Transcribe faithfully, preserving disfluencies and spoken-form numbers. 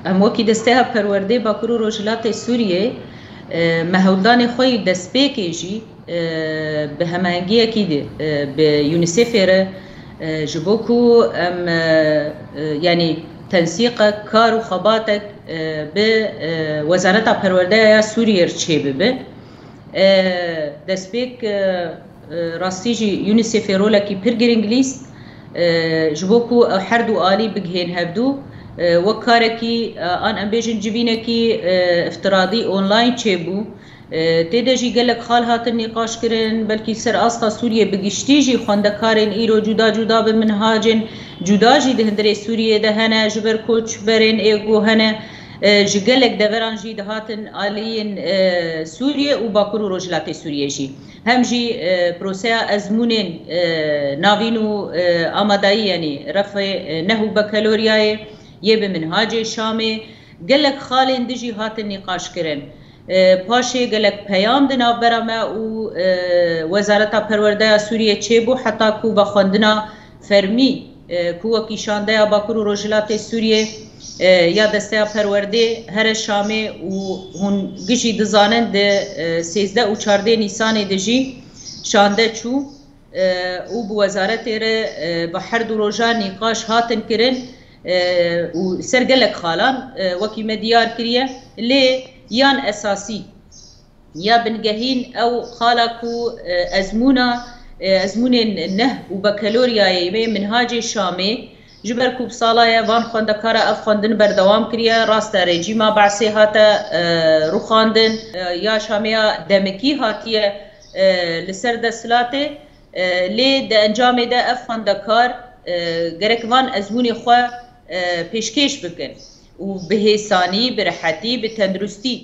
Em wekî Desteya Perwerdê Bakur û Rojhilatê Sûriyê, e, me hewldanê xwe yî destpêkê jî, e, bi hemahengiyekî de, e, bi UNICEFê re, e, ji bo ku em, e, e, yanî tensîqek, kar û xebatek, e, bi, e, Wezareta Perwerdeya ya Sûriyê re çêbibe. E, destpêk, e, e, rastî jî UNICEFê rolekî pir giring lîst, e, ji bo ku ew her du alî bigihên hevdû, e, wek karekî, e, an em bêjin civînekî, e, iftiradî online çêbû. E, tê de jî gelek xal hatin nîqaş kirin, belkî ser asta Sûriyê bi giştî jî xwendekarên îro cuda cuda bi minhacên cuda jî di hundirê Sûriyê de hene, ji ber koçberên ê ku hene, e, ji gelek deveran jî dihatin aliyên, e, Sûriyê û Bakur û Rojhilatê Sûriyê jî. Hem jî, e, proseya ezmûnên, e, navîn û, e, amadayî, yanî refê, e, neh û bekeloriyayê yê bi minhacê Şamê, gelek xalên dijî hatin nîqaş kirin. E, paşê gelek peyam di navbera me û, e, Wezareta Perwerdeya Sûriyê çêbû heta ku vexwendina fermî, e, ku wekî şandeya Bakur û Rojhilatê Sûriyê, e, ya Desteya Perwerdê here Şamê û hûn gişî dizanin di, e, sêzdeh û çardeh Nîsanê de jî şande çû, e, û bi wezaretê re, e, bi her du rojan nîqaş hatin kirin, e, û ser gelek xalan, e, wekî me diyar kiriye, lê yan esasî ya bingehîn ew xala ku, e, ezmûna, e, ezmûnên neh û bekeloriyayê wê minhacê Şamê, ji ber ku bi sala ye van xwendekara ev xwendin berdewam kiriye, rast e rejîma Be'sê hate, e, rûxandin, e, ya Şamê ya demikî hatiye, e, li ser desthilatê, e, lê di encamê de ev xwendekar, e, gerek van ezmûnê xwe, e, pêşkêş bikin û bi hêsanî, bi rehetî, bi tenduristî.